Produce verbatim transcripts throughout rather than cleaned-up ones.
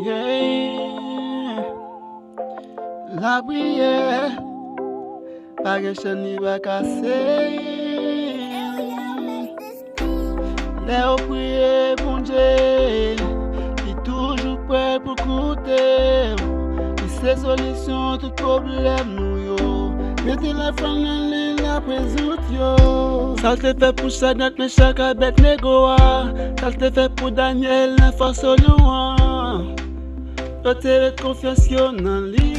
Yeah. Lapriyè, pa gen chenn li pa kase. Lè w priye Bondye, li toujou prè pou koute w. Li se solisyon tout pwoblèm nou yo. Mete lafwa nan li, l ap rezoud yo. Sa l te fè pou Chadrak, Mechak, Abèdnego a. Sa l te fè pou Danyèl nan fò Solon an. Yo te met konfyans yo nan li.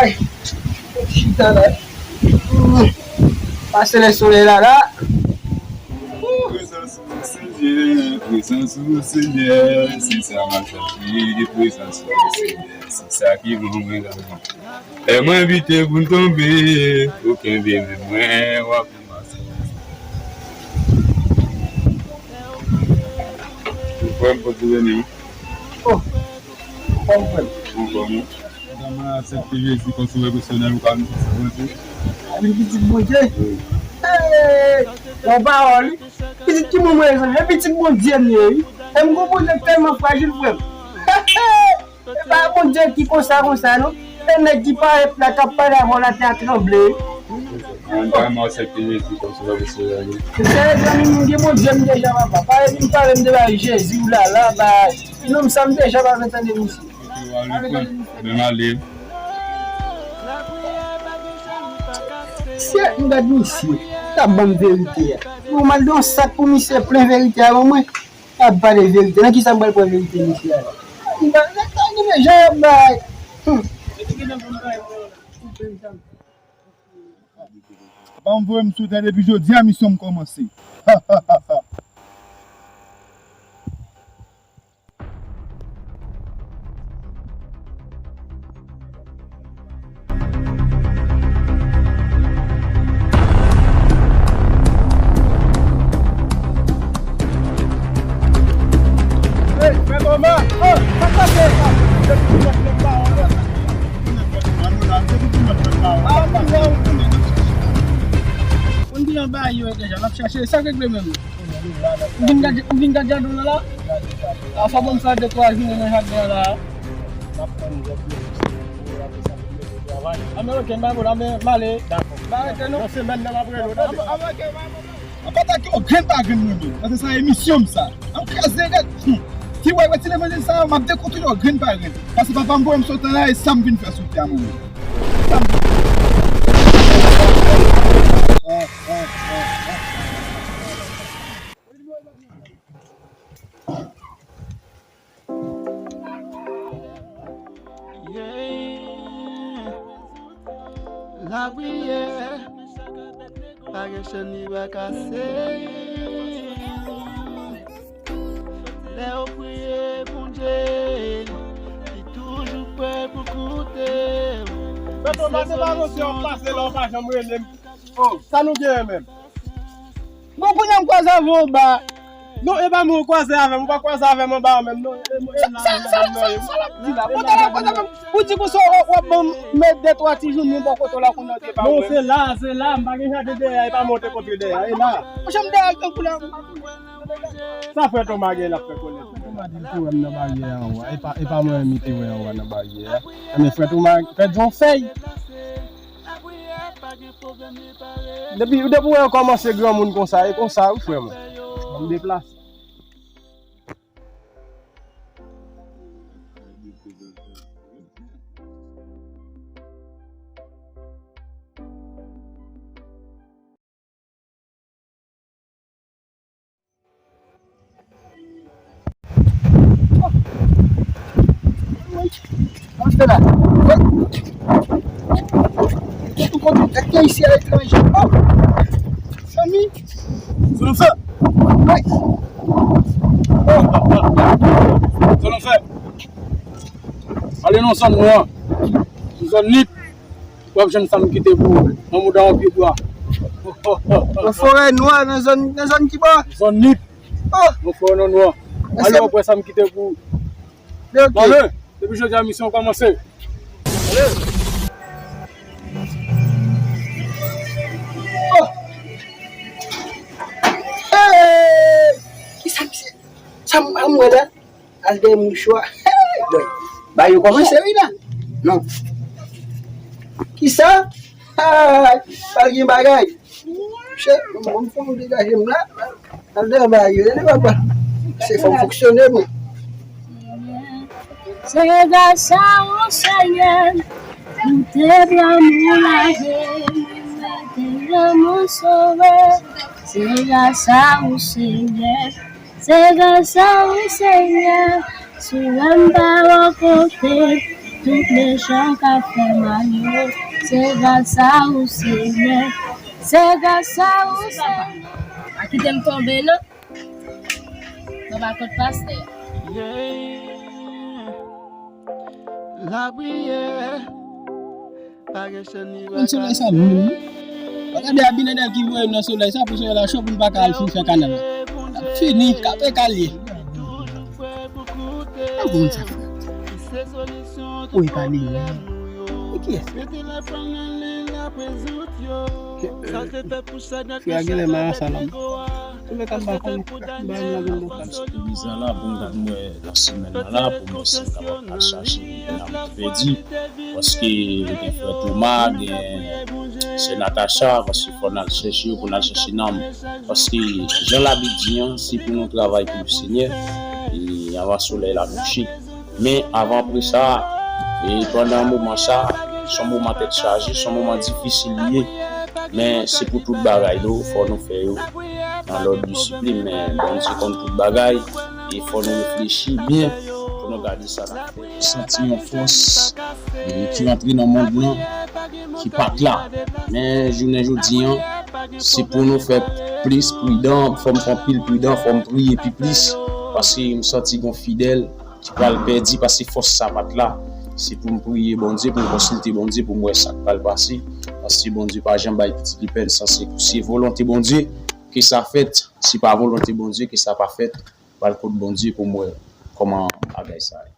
Ay, chita la. Pase lè solèy la la. Prezans ou, Senyè, prezans ou, Senyè, se sa m ap chache, prezans ou, Senyè, se sa ki ban mwen lavi. Lè m envite pou m tonbe, ou kenbe men mwen, w ap fè m pase. Frè m, Bondye beni w. Oh, anfòm, frè m. Anfòm, wi. Mwen aksepte Jezi kòm Sovè pèsonèl ou pa m pitit Bondye. Ou vin pitit Bondye? Wi. Hey! Bon pawòl, wi. Pitit ki moun mwen ye, zanmi? E pitit Bondye m ye, wi. E m gon Bondye k tèlman frajil, frè m. E pa Bondye ki konsa, konsa, non. E nèg ki parèt la, k ap pale avè w la, tè a tranble, wi. Mwen vrèman aksepte Jezi kòm Sovè pèsonèl, wi. Se zanmi m gen Bondye m deja, papa. Pa vin pale m de bagay Jezi, ou la, la, bagay. Non, m sa m deja pa vle tande misye. Mwen ale. Sye, m gad misye. T ap ban m verite a. Bon, m al de yon sak pou misye plen verite a ban mwen. Ap pale verite. Nan kisa m pral pran verite misye a la? M pa, m pa gen jan ap bay. Hmm. Ban m voye m sou tè depi jodi a, misyon m kòmanse. Hey, Frè Toma! Oh, sa k pase? Moun ki anba yo deja, n ap chache. Sa k regle menm? Ou vin gade, ou vin gade jaden w la? A, fò ban m fè de twa jounen nan jaden an la. A, men oke, m pa pwoblèm, m ale. M pa rete non. Nan semèn nan m ap rele w, tande. An pa atake w grenn pa grenn mwen menm. Paske sa emisyon m sa. An kraze rèd. Hmm. Ti wè, wè ti levanjil sa, m ap dekontwole w grenn pa grenn. Paske papa m voye m sot la e sa m vin fè sou tè a mwen menm. Sa m vin fè. Ah, ah, ah, ah. Yeah. Lapriyè, pa gen chenn li pa kase. Lè w priye Bondye, li toujou prè pou koute w. Mèt Omar, se pa mwen ki ap pase la, ou pa janm rele m. Oh, sa nou genyen menm? Bon, kounye a m kwaze avè w anba. Non, e pa mwen ou kwaze avè m, ou pa kwaze avè m anba menm, non. E, e, sa, sa, sa, sa, sa l ap di la? Kote w ap kwaze avè m? Ou di konsa w, w ap ban m met de twa ti jounen bò kote w la kounye a, se pa mwen. Non, se la, se la, m pa gen jaden dèyè a, e pa mwen ou te kontre dèyè a, e la. Monchè, m dèyè tankou la. Sa Frè Toma gen l ap fè konnen? Frè Toma di l te wè m nan baryè a anwa, e pa, e pa mwen menm li te wè anwa nan baryè a. Men Frè Toma pèdi yon fèy. Depi, depi w wè yo kòmanse granmoun konsa, e konsa wi frè m. Ban m deplase. Sa w ap fè la? Kote, kote, nèg ki isi a etranje. Oh! Fanmi. Sa w ap fè? Ay! Oh! Sa w ap fè? Ale nan zòn nou an. Yon zòn nip. W ap jwenn sa m kite pou ou. Nan mouda yon pye bwa. Nan forè nwa, nan zòn, nan zòn ki bò? Zòn nip. Oh! Nan forè nan nwa. Ale w ap wè sa m kite pou ou. Men ok. Male, depi jodi a misyon an kòmanse. Ale. Oh! Hey! Kisa misye? Sa m, sa m wè la? Al dèyè mouchwa. Hey! Bòy. Bagay yo kòmanse wi la. Non. Kisa? Ay, pa gen bagay. Chè, bon, fò m degaje m la. Al dèyè bagay yo, tande papa. Se fò m fonksyone, bon. Se gras a ou, Senyè, ou te pran mou lave, ou te pran mou sove. Se gras a ou, Senyè. Se gras a ou, Senyè, si w wè m pa bò kote tout mechan k ap fè mal yo. Se gras a ou, Senyè, se gras a ou, Senyè. Pa kite m tonbe, non. Mwen pa kont pastè. Lapriyè. Konn solèy sa menm, wi. Pa gade Abinadè ki voye m nan solèy sa, pou solèy la cho, pou m pa ka al fin fè kanal la. L ap fini, kape kalye. An bon sa fè. Ou e pale la. E kiyès? Frè a genlè malad sa la. Tout lè k ap ba konnen, ba m lage m nan kal. Bizala, bon, gad m wè nan semèn nan la, pou mwen si m kapab al chache nanm ki pèdi. Paske gen frè Toma, gen sè Natacha, paske fò n al chèche yo, pou n al chèche nanm. Paske jan Labib di an, se pou nou travay pou Senyè, e anvan solèy la kouche. Men avan apre sa, e pandan moman sa, se yon moman tèt chaje, se yon moman difisil li ye. Men se pou tout bagay nou, fò nou fè yo nan lòd disiplin. Men Bondye konn tout bagay, e fò nou reflechi byen pou nou gade sa n ap fè. Santi yon fòs, e, ki rantre nan mond lan, ki pa t la. Men jounen jodi an, se pou nou fè plis pridan, fò m fè anpil pridan, fò m priye pi plis, paske m santi gon fidèl ki pral pèdi, paske fòs sa pa t la. Se pou m priye Bondye, pou m konsilte Bondye, pou m wè sa k pral pase. Paske Bondye pa janm bay pitit li pèn san se, se volonte Bondye ke sa fèt. Si pa volonte Bondye ke sa pa fèt, m pral kot Bondye pou m wè kòman bagay sa ye.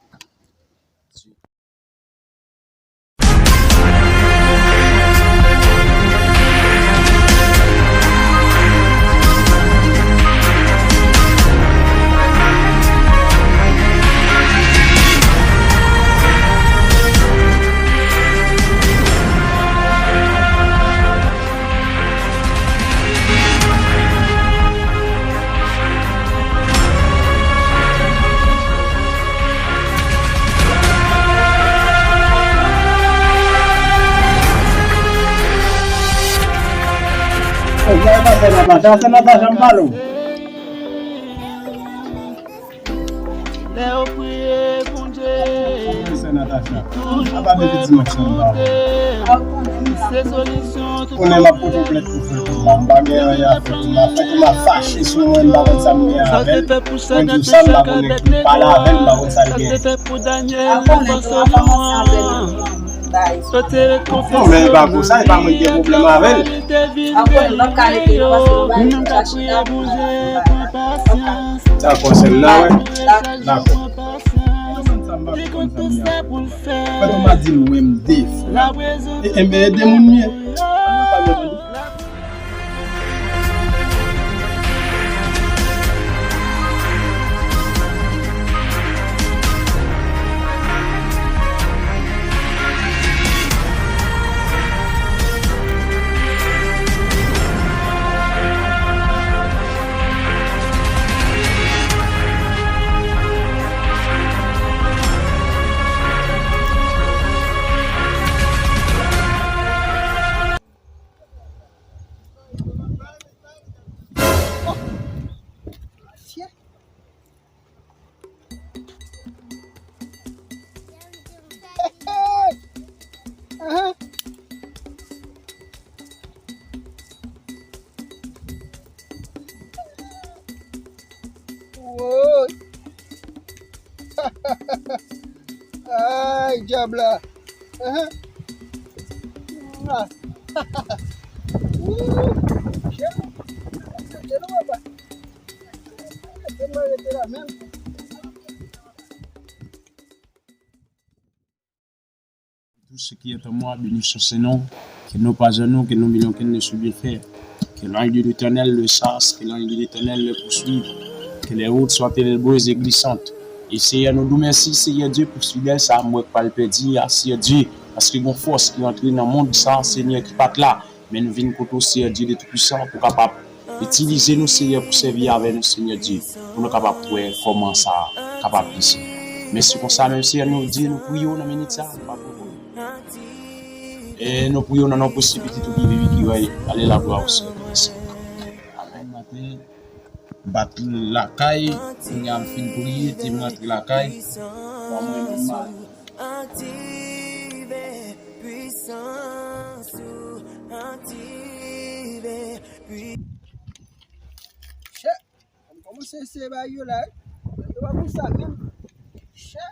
Sa se Natacha, m pale w. Lè yo priye Bondye, se Natacha. Apa depi dimanch sa m pa wè. Konnen m ap pote plent pou frè Toma. M pa gen anyen a frè Toma. Frè Toma fache sou mwen, m pa konn sa m gen avè l. Mwen di w sa, m pa konnen ki pale avè l, m pa konn sa l gen. Non, men e pa pou sa, e pa mwen ki gen pwoblèm avè l. Dakò, sèl la, wè. Dakò. Frè Toma di l wè m de fwa. E, enben, ede moun m ye. Dyab la. Ahan. Mwa. Wouy. Jèl. Se jèl ou papa. Se mwen rete la menm. Tout ce qui est en moi, bénisse son Saint-Nom. Que nos pas à nous, que nos millions, que nos sous bien faire. Que l'ange de l'Éternel le chasse, que l'ange de l'Éternel le poursuive. Que les routes soient ténébreuses et glissantes. E Seyè, nou di w mèsi, Seyè Dye, pou fidèl sa a, m wè k pral pèdi a, Seyè Dye, paske gon fòs ki rantre nan mond sa, Senyè, ki pa t la. Men nou vin kote w, Seyè Dye de Toupisan, pou kapab itilize nou, Seyè, pou sèvi avè nou, Senyè Dye, pou nou kapab wè kòman sa kapab pase. Mèsi konsa menm, Seyè, nou di, nou priye w nan minit sa, nou pa pran. E nou priye w nan non presi Pitit ou ki viv e ki rèy. Ale laglwa ou, Seyè. Amèn. Maten, bat lakay, kounye a m fin priye, te m rantre lakay. Bon, mwen menm, Aktive pwisans ou, aktive pwi- Chè, m kòmanse eseye bay yo la, wi. Yo pa pou sa menm. Chè,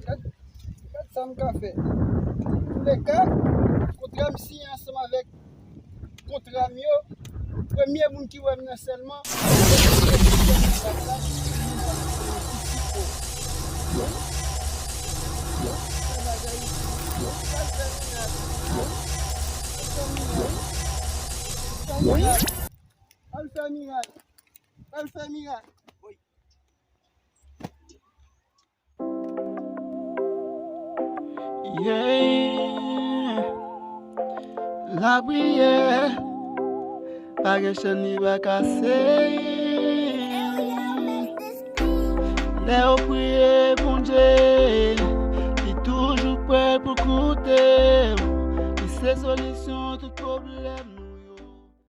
gad, gad sa m ka fè. Antouleka, kontra m siyen ansanm avèk kontra m yo. Premye moun ki wè m nan sèlman. Al fè miray. Al fè miray. Yeah. Lapriyè pa gen chenn li pa kase. Lè w priye Bondye, li toujou prè pou koute w. Li se solisyon tout pwoblèm.